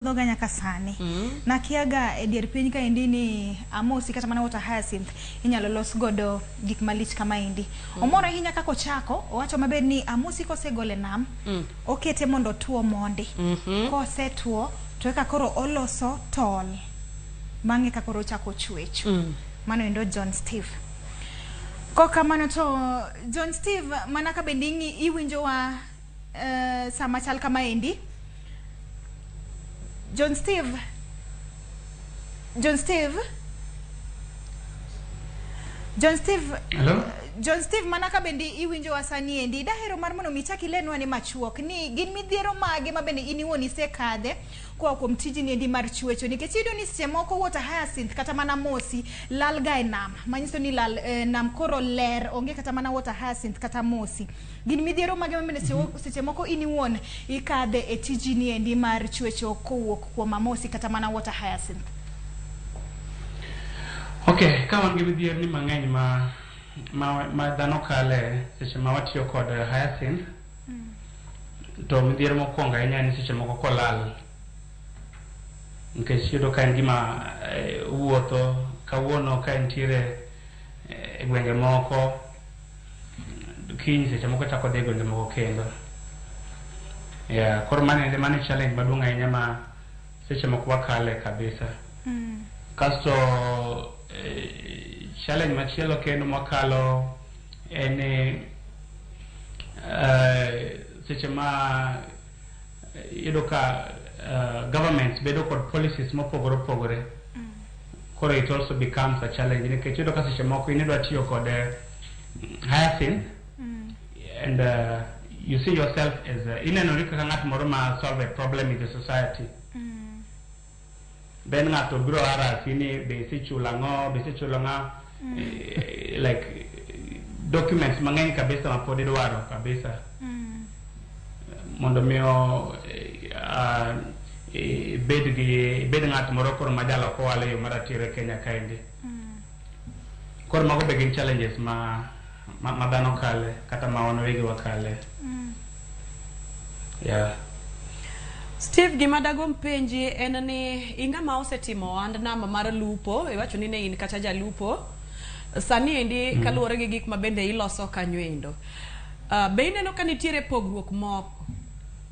Dhoga nyaka sani. Nakiaga e dier piny kaendi ni amosi kata mana water hyacinth inyalo los godo gik malich kamaendi. Omor ahinya kaka ochako, owacho maber ni amosi kosegole nam, okete mondo otuo mondi. Kosetuo to eka koro oloso tol. Bang'e eka koro ochako chwecho. Mano endo John Steve. Kokamano to John Steve mana ka bende iwinjowa sama chal kamaendi. John Steve, John Steve, John Steve. Hello? John Steve, mana ka bende iwinjowa sani endi, dahero mar mondo mi ichak ilenwa ni machuok ni gin midhiero mage ma bende in iwuon isekadhe koa kuom tijni endi mar chwecho, nikech iyudo ni seche moko water hyacinth kata mana mosi lal ga e nam, manyiso ni lal nam koro ler onge kata mana water hyacinth kata mosi. Gin midhiero mage ma bende seche moko in iwuon ikadhe e tijni endi mar chwecho kowuok kuom amosi kata mana water hyacinth? Okay, ka wan gi midhierni mang'eny ma dhano kale seche ma watiyo kod hyacinth, to midhiero mokwongo ahinya en ni seche moko kolal. Nikech iyudo ka en gima wuotho kawuono ka entiere e gwenge moko, kiny seche moko chako dhi e gwenge moko kendo. Yeah, koro mano e challenge maduong' ahinya ma seche moko wakale kabisa. Kasto challenge machielo kendo mwakalo en ni seche ma iyudo ka governments bedo kod policies mopogore opogore. Koro it also becomes a challenge nikech iyudo ka seche moko in idwa tiyo kod hyacinth and you see yourself as inenori kaka ng'at moro ma solve a problem in the society. Then ng'ato biro harasi ni be isechulo ang'o, be isechulo ng'a, like documents mang'eny kabisa ma pod idwaro kabisa. Mondo miyo ibed gi ibed ng'at moro koro ma jalok ohala e yo maratiro e Kenya kaendi. Koro mago be gin challenges ma dhano kale kata ma wan wegi wakale. Yeah. Steve, gima dagomb penji en ni ing'ama osetimo ohand nam mar lupo, iwacho ni ne in kata jalupo. Sani endi kaluwore gi gik ma bende iloso kanyo endo. Be ineno ka nitiere pogruok moko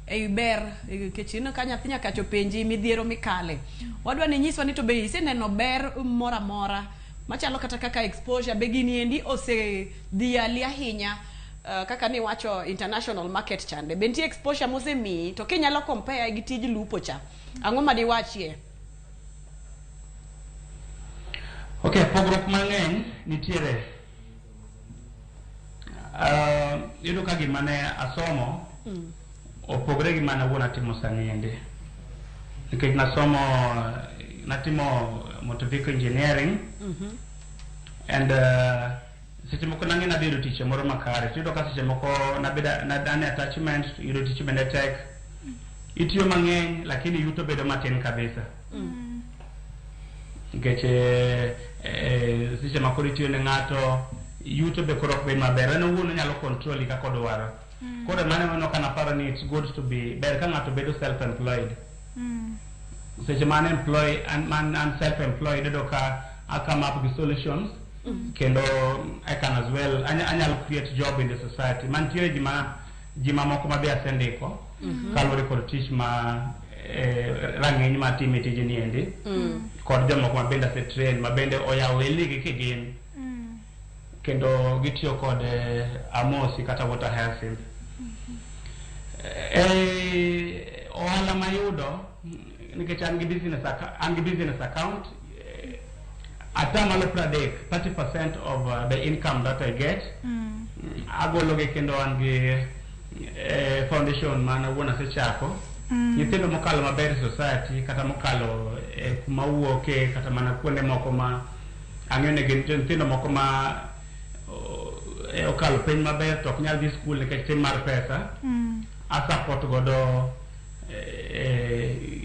ei ber, nikech ineno ka nyathi nyaka chop penji midhiero mikale. Wadwa ni inyiswa ni to be iseneno ber moro amora machalo kata kaka exposure, be gini endi osedhi ahinya kaka niwacho international market chande. Be nitie exposure mosemiyi to kinyalo compare gi tij lupo cha, ang'o ma diwachie? Okay, pogruok mang'eny nitiere. Iyudo ka gima ne asomo opogore gi mane awuon atimo sani endi. Nikech nasomo, natimo motor vehicle engineering and seche moko nang'e nadhi yudo tich moro makare. Tiyudo ka seche moko nabedo an e attachment, yudo tich bende tek. Itiyo mang'eny lakini yuto bedo matin kabisa. Nikech seche ma koro itiyo ne ng'ato, yuto be koro ok bed maber. En owuon onyalo control kaka odwaro. Koro mano emomiyo ka naparo ni it's good to be ber ka ng'ato bedo self employed. Seche ma an employ an self employed, iyudo ka I come up with solutions kendo I can as well anyalo create job in the society. Mantiere ji mamoko ma be asendiko kaluwore kod tich ma rang'iny ma atime tijni endi kod jomoko ma bende ase train ma bende oyawo ohelnigi kigin kendo gitiyo kod amosi kata water hyacinth. Ohala mayudo nikech an gi business account, atamalo 30, 30% of the income that I get agologi kendo an gi foundation man awuon asechako. Nyithindo mokalo maber e society kata mokalo kuma wuoke kata mana kuonde moko ma ang'eyo ni gin nyithindo moko ma okalo piny maber to ok nyal dhi skul nikech tin mar pesa, a support godo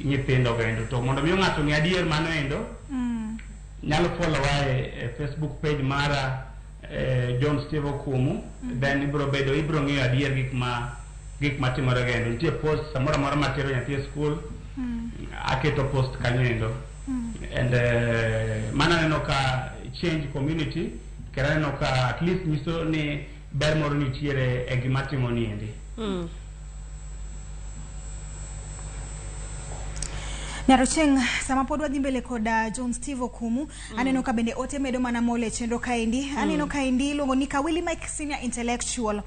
nyithindo go endo. To mondo mi ng'ato ng'e adier mano endo, nyalo follow wa e Facebook page mara, John Steve Okumu. Then ibiro ng'eyo adier gik ma timore go endo. Nitie post samoro amora matero nyathi e skul. Aketo post kanyo endo. And mano aneno ka change community, kendo aneno ka at least nyiso ni ber moro nitiere e gima timo ni endi. Nyarocheng, sama pod wadhi mbele kod John Steve Okumu, aneno ka bende ote medo mana mole chenro kaendi. Aneno kaendi iluongo ni Kawili Mike Senior Intellectual.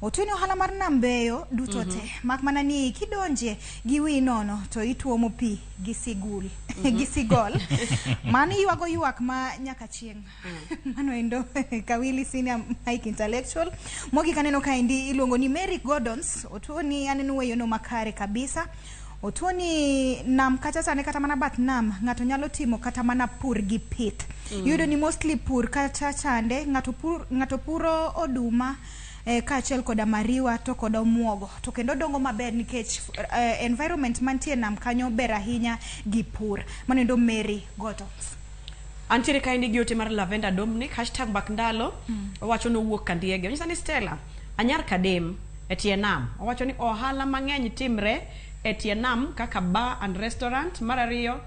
Otweni ohala mar nambeyo duto te. Mak mana ni kidonje gi wi nono to ituomo pi gi sigul. Gi sigol. Mano ywago ywak ma nyaka chieng'. Mano endo Kawili Senior Mike Intellectual. Mogik aneno kaendi iluongo ni Mary Gordons. Otuoni aneno weyono makare kabisa. Otuoni nam kacha sani kata mana bath nam ng'ato nyalo timo kata mana pur gi pith. Iyudo ni mostly pur kata chande ng'ato pur, ng'ato puro oduma kaachiel koda mariwa to koda omuogo to kendo dongo maber nikech environment mantie nam kanyo ber ahinya gi pur. Mano endo Mary Gordons. Antiere kaendi gi ote mar Lavender Dominic, #mbakndalo, owacho nowuok Kandiege. Onyisa ni Stella, anyar Kadem e tie nam. Owacho ni ohala mang'eny timre e tie nam kaka bar and restaurant. Mar ariyo,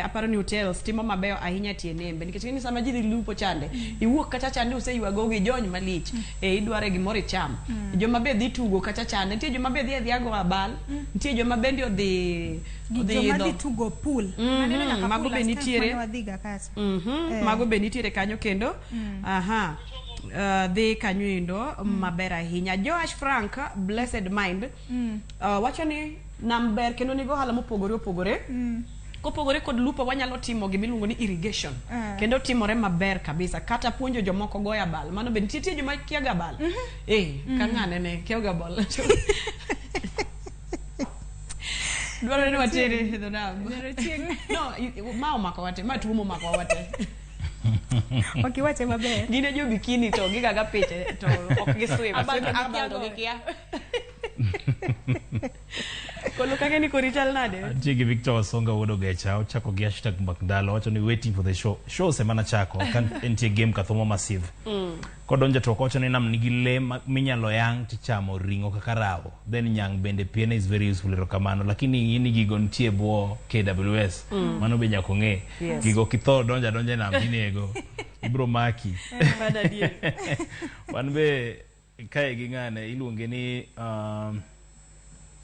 aparo ni hotels timo mabeyo ahinya e tie nembe nikech ing'e ni sama ji dhi lupo chande, iwuok kacha chande useywago gi jony malich, idware gimoro icham. Joma be dhi tugo kacha chande, nitie joma be dhi adhiya go abal, nitie joma bende odhi Gi odhi joma idho. dhi tugo pool. Aneno nyaka Mago pool be last time nitiere. mane wadhiga kacha. Mago be nitiere kanyo kendo. Aha. Dhi kanyo endo maber ahinya. Joash Frank, Blessed Mind, wacho ni nam ber kendo nigo ohala mopogore opogore. Kopogore kod lupo wanyalo timo gimiluongo ni irrigation. Kendo timore maber kabisa. Kata puonjo jomoko goyo abal. Mano be nitie joma kia ga abal. Ka ng'ane ne kia ga abal. Dwarore ni watere e dho nam. No, ma omako wate, ma tuo momako wate. Ok iwache maber. Gin e jo bikini to gigaga piche to ok giswim. Abal to gikia to gikia. Kolo kang'e ni kori chal nade? Antie gi Victor Wasonga wuod Ogecha, ochako gi #mbakndalo, owacho ni waiting for the show. Show osemana chako, ka entie game Kathomo Massive. Kodonjo to owacho ni nam nigi lee minyalo yang' tichamo ring'o kaka rawo. Then nyang' bende piene is very useful, erokamano. Lakini ing'e ni gigo nitie e bwo KWS. Mano be nyaka ong'e. Gigo kitho donjo adonja e nam tinego. Ibro maki. Mano adier. Wan be kae gi ng'ane iluonge ni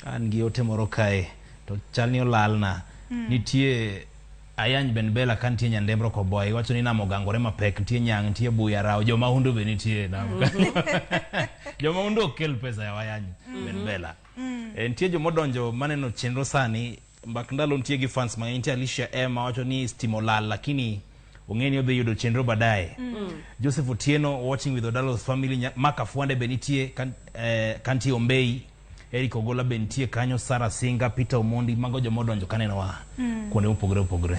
an gi ote moro kae to chal ni olalna. Nitie Ayany Ben Bella ka nitie Nyandembro Koboy iwacho ni nam ogangore mapek, nitie nyang', nitie buya, rawo, jomahundu be nitie nam. Jomahundu ok kel pesa ya Ayany Ben Bella. Nitie jomodonjo maneno chenro sani, mbak ndalo nitie gi fans mang'eny, nitie Alicia M wacho ni stima olal lakini ong'e ni odhi yudo chenro baadaye. Joseph Otieno watching with Odalo's family, Mark Afwande be nitie, kantie Ombei, Eric Ogola be nitie kanyo, Sarah Singa, Peter Omondi, mago jomodonjo kaneno wa kuonde mopogore opogore.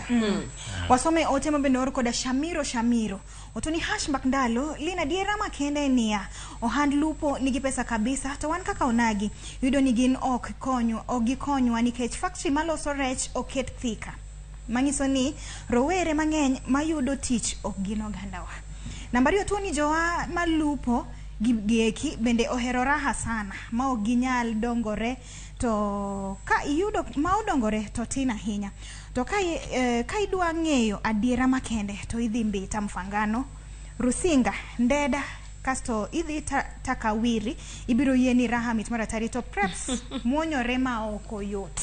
Wasome ote mabende oor koda Shamiro Shamiro. Otoni #mbakndalo, Lina diera makende niya, ohand lupo nigi pesa kabisa to wan kaka onagi yudo ni gin ok konywa, ok gikonywa nikech factory maloso rech oket thika. Manyiso ni rowere mang'eny mayudo tich ok gin ogandawa. Namba ariyo tuoni jowa malupo gieki bende ohero raha sana ma ok ginyal dongore to ka iyudo ma odongore to tin ahinya. To ka idwa ng'eyo adiera makende to idhi Mbita Mfangano, Rusinga, Ndeda, kasto idhi Takawiri, ibiro yie ni raha mit mar atari to preps muonyore ma ok oyot.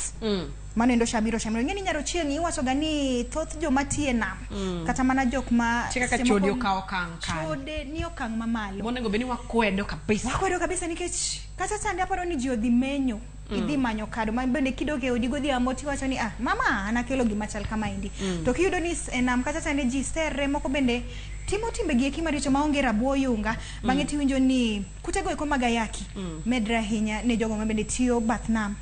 Mano endo Shamiro Shamiro. Ing'e ni nyaro chieng' iwacho ga ni thoth joma tiye nam kata mana jok ma Chika ka chode okawo okang' kanyo. Chode ni okang' mamalo. Monego bed ni wakwedo kabisa. Wakwedo kabisa nikech kata sande aparo ni ji odhi menyo. Idhi manyo kado ma bende kidok e odi godhiambo tiwacho ni mama an akelo gima chal kama endi. To kiyudo ni e nam kata sande ji serre moko bende timo timbe gi eki maricho maonge rabo oyunga. Bang'e tiwinjo ni kutego eko mag ayaki medre ahinya ne jogo ma bende tiyo bath nam.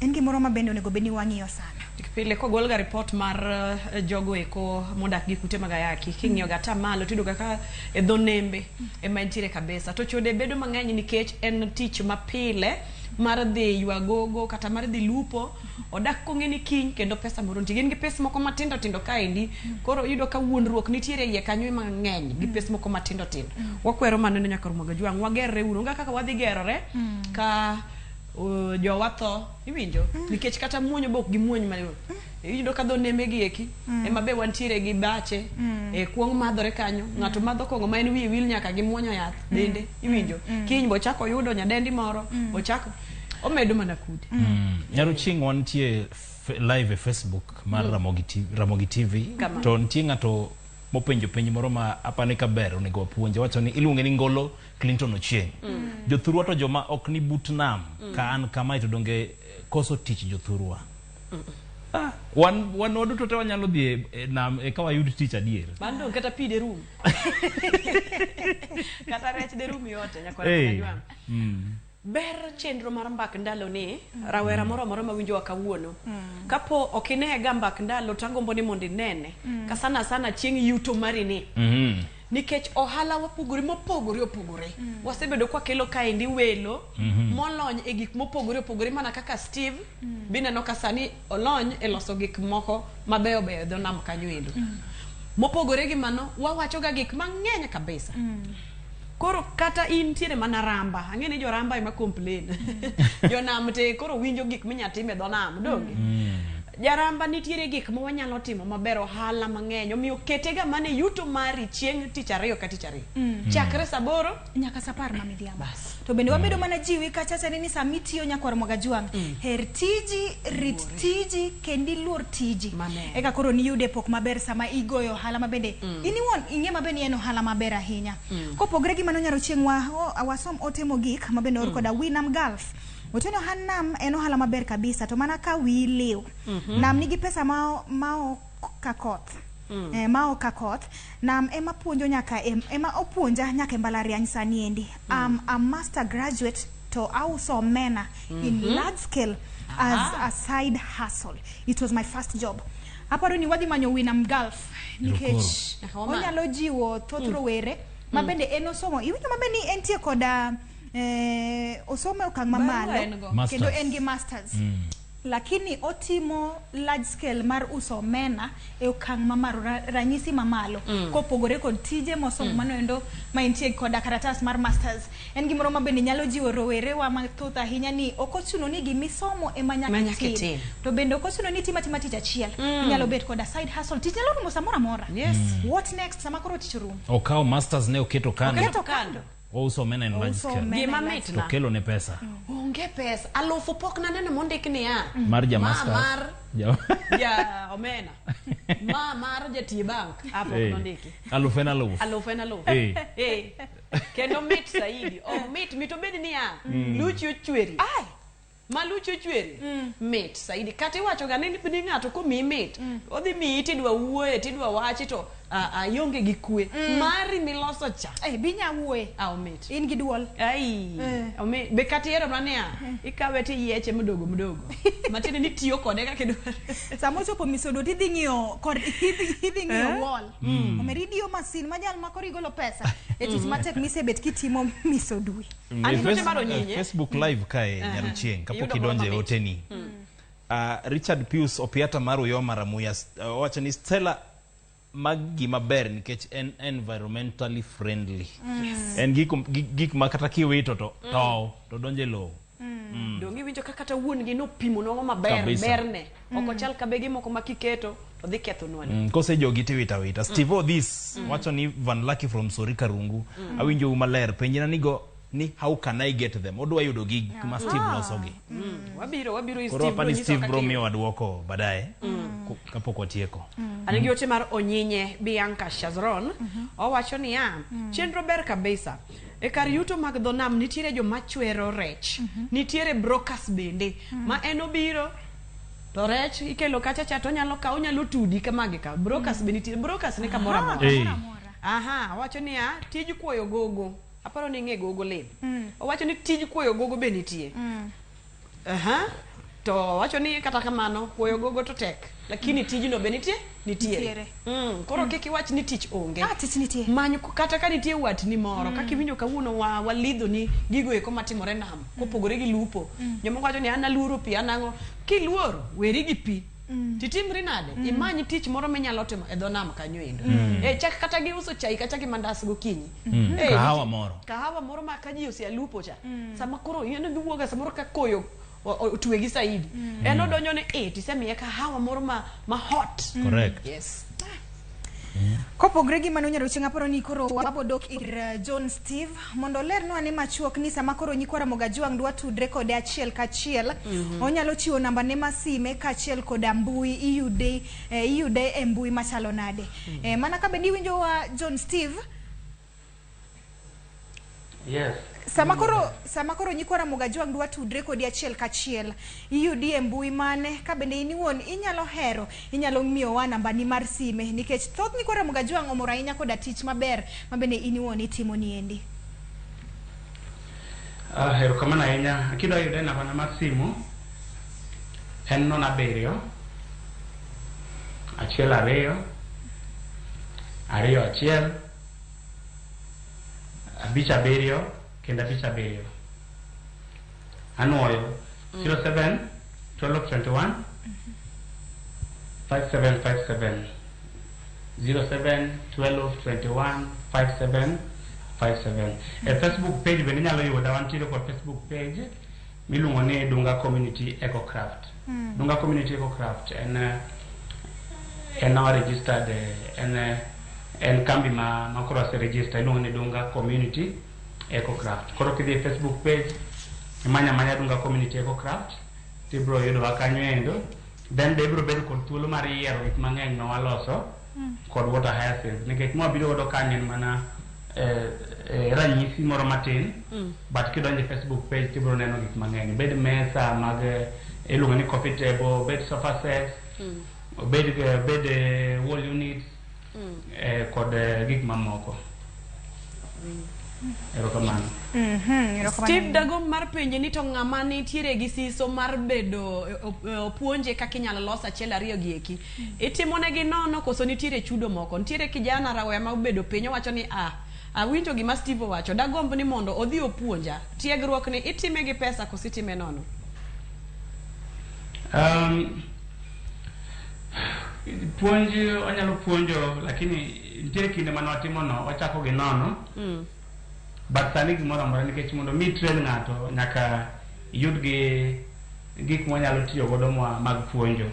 En gimoro ma bende onego bed ni wang'iyo sana. Pile kogol ga report mar jogo eko modak gi kute mag ayaki, king'iyo ga ata malo tiyudo ga ka e dho nembe ema entiere kabisa. To chode bedo mang'eny nikech en tich mapile mar dhi ywagogo kata mar dhi lupo, odak kong'e ni kiny kendo pesa moro nitie. Gin gi pes moko matindo tindo kaendi, koro iyudo ka wuondruok nitiere iye kanyo mang'eny gi pes moko matindo tindo. Wakwero mano ne nyaka Ramogi Ojwang', wagerre uru. Onge kaka wadhi gerore ka Jowa tho, iwinjo? Nikech kata muonyo be ok gimuony mayot. Iyudo ka dho nembe gi eki, ema be wantiere gi bache, e kuong' madhore kanyo, ng'ato madho kong'o ma en wiye wil nyaka gi muonyo yath bende, iwinjo? Kiny bo ochako oyudo nyadendi moro, ochako omedo mana kudi. Nyaro chieng' wantie live e Facebook mar Ramogi TV. Kama. To nitie ng'ato mopenjo penj moro ma apani kaber onego wapuonje. Wacho ni iluonge ni Ngolo Clinton Ochieng. Jothurwa to joma ok ni but nam, ka an kamae to donge koso tich jothurwa. Wan waduto te wanyalo dhi e nam eka wayud tich adier. Bang' dong' kata pi derum. Kata rech derum yote nyakwar Kajwang'. Ber chenro mar mbak ndalo ni, rawera moro amora mawinjowa kawuono. Kapo ok inega mbak ndalo to agombo ni mondo inene. Ka sana sana chieng' yuto mari ni. Nikech ohala wapogore mopogore opogore. Wasebedo kwakelo kaendi welo molony e gik mopogore opogore mana kaka Steve. Bineno ka sani olony e loso gik moko mabeyo beyo e dho nam kanyo endo. Mopogore gi mano, wawachoga gik mang'eny kabisa. Koro kata intiere mana Ramba, ang'e ni jo Ramba ema complain. Jonam te koro winjo gik minya tim e dho nam, donge? Jaramba nitiere gik ma wanyalo timo maber, ohala mang'eny. Omiyo ketega mana e yuto mari chieng' tich ariyo ka tich ariyo. Chakre saa 8 nyaka saa 10 ma midhiambo. Bas. To bende wabedo mana jiwi kachacha ni sama itiyo nyakwar Mwagajwang', her tiji, rit tiji, kendo iluor tiji. Mane. Eka koro niyude pok maber sama igoyo ohala ma bende in iwuon ing'e maber ni en ohala maber ahinya. Kopogre gi mano nyaro chieng' wasom ote mogik ma bende oor koda Winam Gulf. Otieno ohand nam en ohala maber kabisa to mana ka wiyi liw. Nam nigi pesa ma ok ka koth. Ma ok ka koth. Nam ema puonjo nyaka ema opuonja nyaka e mbalariany sani endi. I'm a master graduate to auso omena in large scale as a side hustle. It was my first job. Aparo ni wadhi manyo Winam Gulf nikech Nyaka wamany. onyalo jiwo thoth rowere ma bende en osomo. Iwinjo maber ni entie koda osomo e okang' Barua mamalo en go. kendo Masters. en gi masters. Lakini otimo large scale mar uso omena e okang' mamalo, ranyisi mamalo kopogore kod tije mosomo mano endo ma entie koda karatas mar masters. En gimoro ma bende nyalo jiwo rowerewa mathoth ahinya ni ok ochuno ni gimisomo ema nyaka Ma nyaka itim. itim. To bende ok ochuno ni itim atima tich achiel. Inyalo bet koda side hustle. Tich nyalo rumo samoro amora. Yes. What next sama koro tich orumo? Okawo masters ne oketo kando. Oketo kando. Ouso omena in large Ouso scale. omena Gima in large mit To na. kelo ne pesa. Onge pesa. Alufu pok naneno mondik niya. Mar ja Ma masters. mar ja omena. Ma mar jatie bank. Ah, pok nondiki. Alufu en alufu. Alufu en alufu. Kendo mit saidi. Omit mit obed niya. Luchi ochweri. Ai. Ma luchi ochweri. Mit saidi. Kata iwacho ga ni ng'ato komiyi mit, odhi miyi tidwa wuoye, tidwa wachi to ionge gi kwe. Mari miloso cha. Binya wuoye. Ah, omit. In gi duol. Ai, be kata ihero mana niya, ikawe tiyieche mdogo mdogo. Matiende ni tiyo kode kaka idwaro. Sama ochopo misodo tidhi ng'iyo kod idhi ng'iyo wall. Omera idiyo masin manyal ma koro igolo pesa e tich matek misebet kitimo misodui. An gi ote mar Onyinye. Facebook live kae nyalo chieng' kapok Iyudo moro idonjo e mamit. oteni. Richard Pius Opiata mar Uyoma Ramuya owacho ni Stella mag gima ber nikech en environmentally friendly. En gik ma kata kiwito to tow to donjo e lowo. Donge iwinjo ka kata wuon gi nopimonwa maber Kabisa. berne. Ok ochal ka bege moko ma kiketo to dhi kethonwa lowo. Kose jogi tiwito awita. Steve Odhis wacho ni Van Lucky from Sori Karungu. Awinjou maler. Penjna ni go ni how can I get them? Odwa yudo gik ma Steve losogi. Wabiro ir Koro Steve apani biro nyisowa Steve kaka bro iyudo. miyowa duoko baadaye kapok watieko. An gi ote mar Onyinye Bianca Shazron. Owacho niya, chenro ber kabisa. E kar yuto mag dho nam nitiere joma chwero rech. Nitiere brokers bende ma en obiro to rech ikelo kacha cha to onyalo kawo, onyalo tudi kama gi ka. Brokers be nitie, brokers ni kamoro amora. Aha, owacho niya, tij kuoyo gogo. Aparo ni ing'e gogo lem. Owacho ni tij kuoyo gogo be nitie. Aha. To owacho ni kata kamano kuoyo gogo to tek, lakini tijno be nitie, nitiere. Nitiere. Koro kik iwach ni tich onge. Tich nitie. Many kata ka nitie watni moro, kaka iwinjo kawuono walidho ni gigo eko matimore nam, kopogore gi lupo. Jomoko wacho ni an aluoro pi, an ang'o? Kiluoro, weri gi pi. Titimri nade? Imany tich moro minyalo timo e dho nam kanyo endo. Chak kata gi uso chai kata gi mandas gokinyi. Kahawa moro. Kahawa moro ma ka ji osealupo cha. Sama koro en giwuoga samoro ka koyo otwegi saidi. En odonjo ni tisemiye kahawa moro ma hot. Correct. Yes. Kopogre gi mano Nyarochieng' aparo ni koro wabo dok ir John Steve mondo olernwa ane machuok ni sama koro nyikwa Ramogi Ajwang' dwa tudre kode achiel kachiel. Onyalo chiwo namba ne mar sime kaachiel koda mbui iyude iyude e mbui machalo nade. Mana ka bende iwinjo wa John Steve. Yes. Sama koro nyikwa Ramogi Ajwang' dwa tudre kodi achiel kachiel, iyudi e mbui mane? Ka bende in iwuon inyalo hero, inyalo miyowa nambani mar sime nikech thoth nyikwa Ramogi Ajwang' omor ahinya koda tich maber ma bende in iwuon itimo niendi. Erokamano ahinya. Kidwa yude e nambana mar simu en 07 1 2 2 1 5 7 kendo 5 7. Anuoyo 07 12 21 57 57, 07 12 21 57 57. E Facebook page bende inyalo yuda, wantiere kod Facebook page miluongo ni Dunga Community Ecocraft. Dunga Community Ecocraft en our registered en kambi ma koro ase register iluongo ni Dunga Community Ecocraft. Koro kidhi e Facebook page imanya amanya Dunga Community Ecocraft tibiro yudowa kanyo endo. Then be ibiro bedo kod thuolo mar yiero gik mang'eny ma waloso kod water hyacinth nikech mwabiro godo kanyo en mana ranyisi moro matin, but kidonjo e Facebook page tibiro neno gik mang'eny, obed mesa mag iluongo ni coffee table, obed sofa sets, obed wall units kod gik mamoko. Erokamano. Erokamano. Steve, dagomb mar penje ni to ng'ama nitiere gi siso mar bedo opuonje kaka inyalo los achiel ariyo gi eki. Itimo negi nono koso nitiere chudo moko? Nitiere kijana rawera ma obedo piny owacho ni awinjo gima Steve owacho, dagomb ni mondo odhi opuonja. Tiegruok ni itime gi pesa koso itime nono? Puonj onyalo puonjo, lakini nitiere kinde mane watimo no wachako gi nono, but sani gimoro amora nikech mondo mi train ng'ato nyaka iyud gi gik mwanyalo tiyo godo mag puonjo.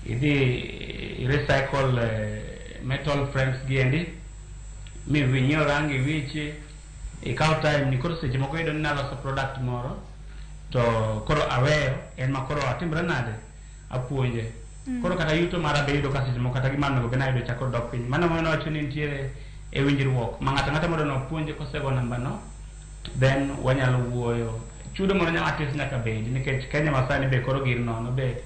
Idhi recycle metal frames gi endi mi inyiew rangi wichi ikaw time ni. Koro seche moko iyudo ni naloso product moro to koro aweyo en ma koro atimre nade apuonje. Koro kata yuto mara be iyudo ka seche moko kata gima onego bed ni ayudo chako dok piny. Mano emomiyo nawacho ni nitiere e winjruok ma ng'ato ang'ata modwa nopuonje kosego namba no then wanyalo wuoyo. Chudo moro matis nyaka bedi nikech Kenya ma sani be koro gir nono be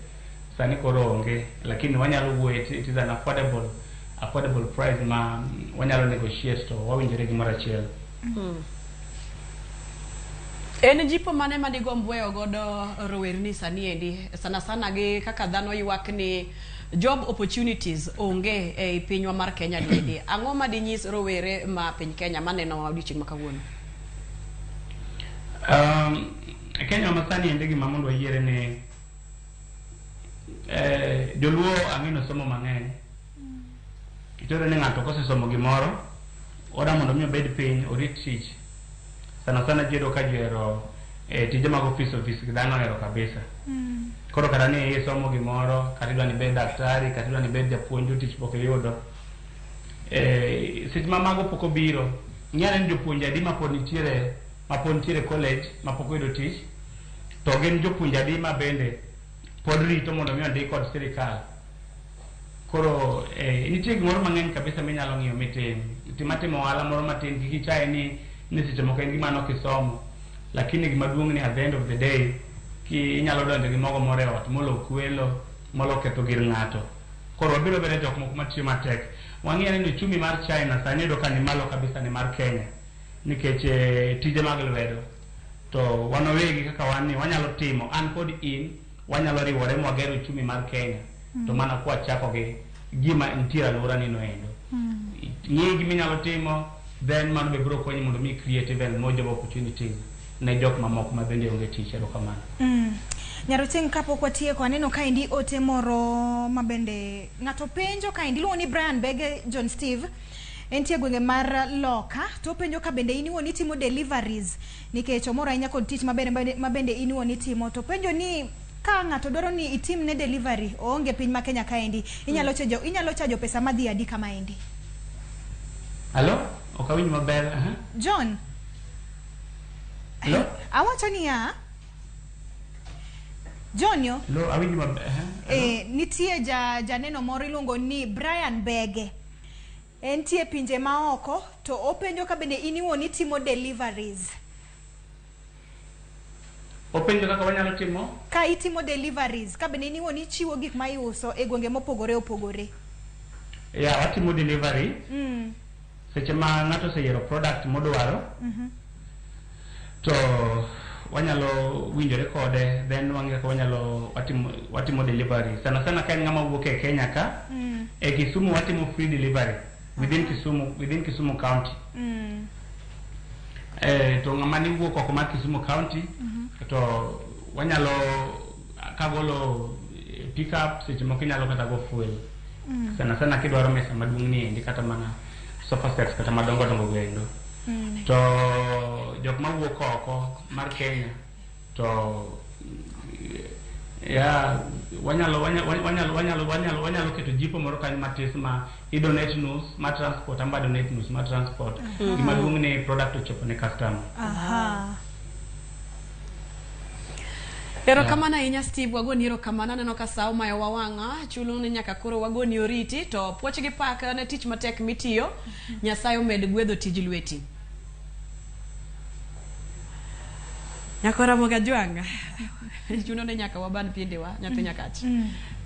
sani koro onge, lakini wanyalo wuoyo. It is an affordable price ma wanyalo negotiate to wawinjore gimoro achiel. En jipo mane ma digomb weyo godo rowerni sani endi, sana sana gi kaka dhano ywak ni job opportunities onge ei pinywa mar Kenya ni endi? Ang'o ma dinyis rowere ma piny Kenya maneno odiochieng' ma kawuono? Kenya ma sani endi gima mondo wayiere ni joluo ang'e somo mang'eny. Iyudo ni ng'ato kosesomo gimoro oda mondo mi obed piny orit tich. Sana sana ji yudo ka ji ohero tije mag ofis dhano ohero kabisa. Koro kata ni isomo gimoro, kata idwa ni ibed daktari, kata idwa ni ibed japuonj, tich pok iyudo. Seche ma mago pok obiro, ng'i ane ni jopuonje adi mapod nitiere college mapok oyudo tich, to gin jopuonje adi ma bende pod rito mondo mi ondik kod sirikal. Koro nitie gimoro mang'eny kabisa minyalo ng'iyo mitim. Tim atima ohala moro matin, kik ichaye ni seche moko en gima nok isomo. Lakini gima duong' ni at the end of the day, ki inyalo donjo gi mogo moro e ot molo kwelo, molo ketho gir ng'ato. Koro wabiro bedo jok moko matiyo matek. Wang'i ane ni uchumi mar China sani iyudo ka ni malo kabisa ni mar Kenya nikech tije mag lwedo. To wan wawegi kaka wan ni wanyalo timo, an kod in wanyalo riwore mwager uchumi mar Kenya. To mana kwachako gi gima nitie e alwora ni no endo. Ng'i gima inyalo timo, then mano be biro konyi mondo mi create even more job opportunities ne jok mamoko ma bende onge tich. Erokamano. Nyarocheng kapok watieko aneno kaendi ote moro mabende ng'ato penjo kaendi iluongo ni Brian Bege John Steve entie gwenge mar Loka to openjo ka bende in iwuon itimo deliveries nikech omor ahinya kod tich maber mabende in iwuon itimo to penjo ni ka ng'ato dwaro ni itimne delivery oonge piny ma Kenya kaendi inyalo chajo inyalo chajo pesa madhi adi kamaendi Hello? Ok awinj maber. Aha. John Hello? awacho niya John yo Hello, awinj maber. Aha. Nitie janeno moro iluongo ni Brian Bege entie pinje maoko to openjo ka bende in iwuon itimo deliveries Openjo kaka wanyalo timo? Ka itimo deliveries ka bende in iwuon ichiwo gik ma iuso e gwenge mopogore opogore. Ya, watimo delivery. Seche ma ng'ato oseyiero product modwaro, to wanyalo winjore kode, then wang'e kaka wanyalo watimo delivery. Sana sana ka en ng'ama wuok e Kenya ka, e Kisumu watimo free delivery within Kisumu County. To ng'ama ni wuok oko mar Kisumu County, to wanyalo kagolo pick up seche moko inyalo kata go fuel. Sana sana kidwaro mesa maduong' ni endi kata mana sofa sets kata madongo dongo go endo. To jok mawuok oko mar Kenya to ya wanyalo wanyalo wanyalo wanyalo wanyalo keto jipo moro kanyo matis ma i donate nus ma transport amba donate nus ma transport. Gima duong' ni product ochopo ne customer. Aha. Erokamano ahinya Steve, wagoni erokamano. Aneno ka sa omayowa wang'a, chuno ni nyaka koro wagoni oriti to puoch gi pak ne tich matek mitiyo. Nyasaye omed gwedho tij lweti. Nyako Ramogi Ajwang', chuno ni nyaka waban piendewa nyathi Nyakach.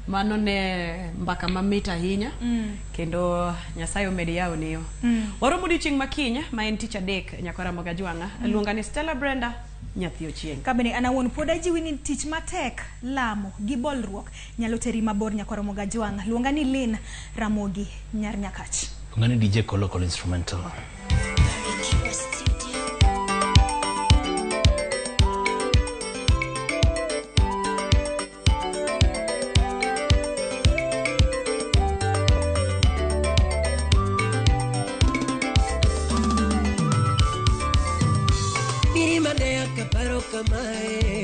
Mano ne mbaka mamit ahinya kendo Nyasaye omed yawni yo. Waromo odiochieng' ma kiny ma en tich adek Nyako Ramogi Ajwang'. Luonga ni Stella Brenda nyathi Ochieng'. Ka bende an awuon pod ajiwi ni tich matek, lamo gi bolruok nyalo teri mabor Nyako Ramogi Ajwang'. Luonga ni Lynn Ramogi Nyar Nyakach. Luonga ni DJ Kolo Kolo Instrumental. Ikiwa studio. Birima ne akaparo kamae.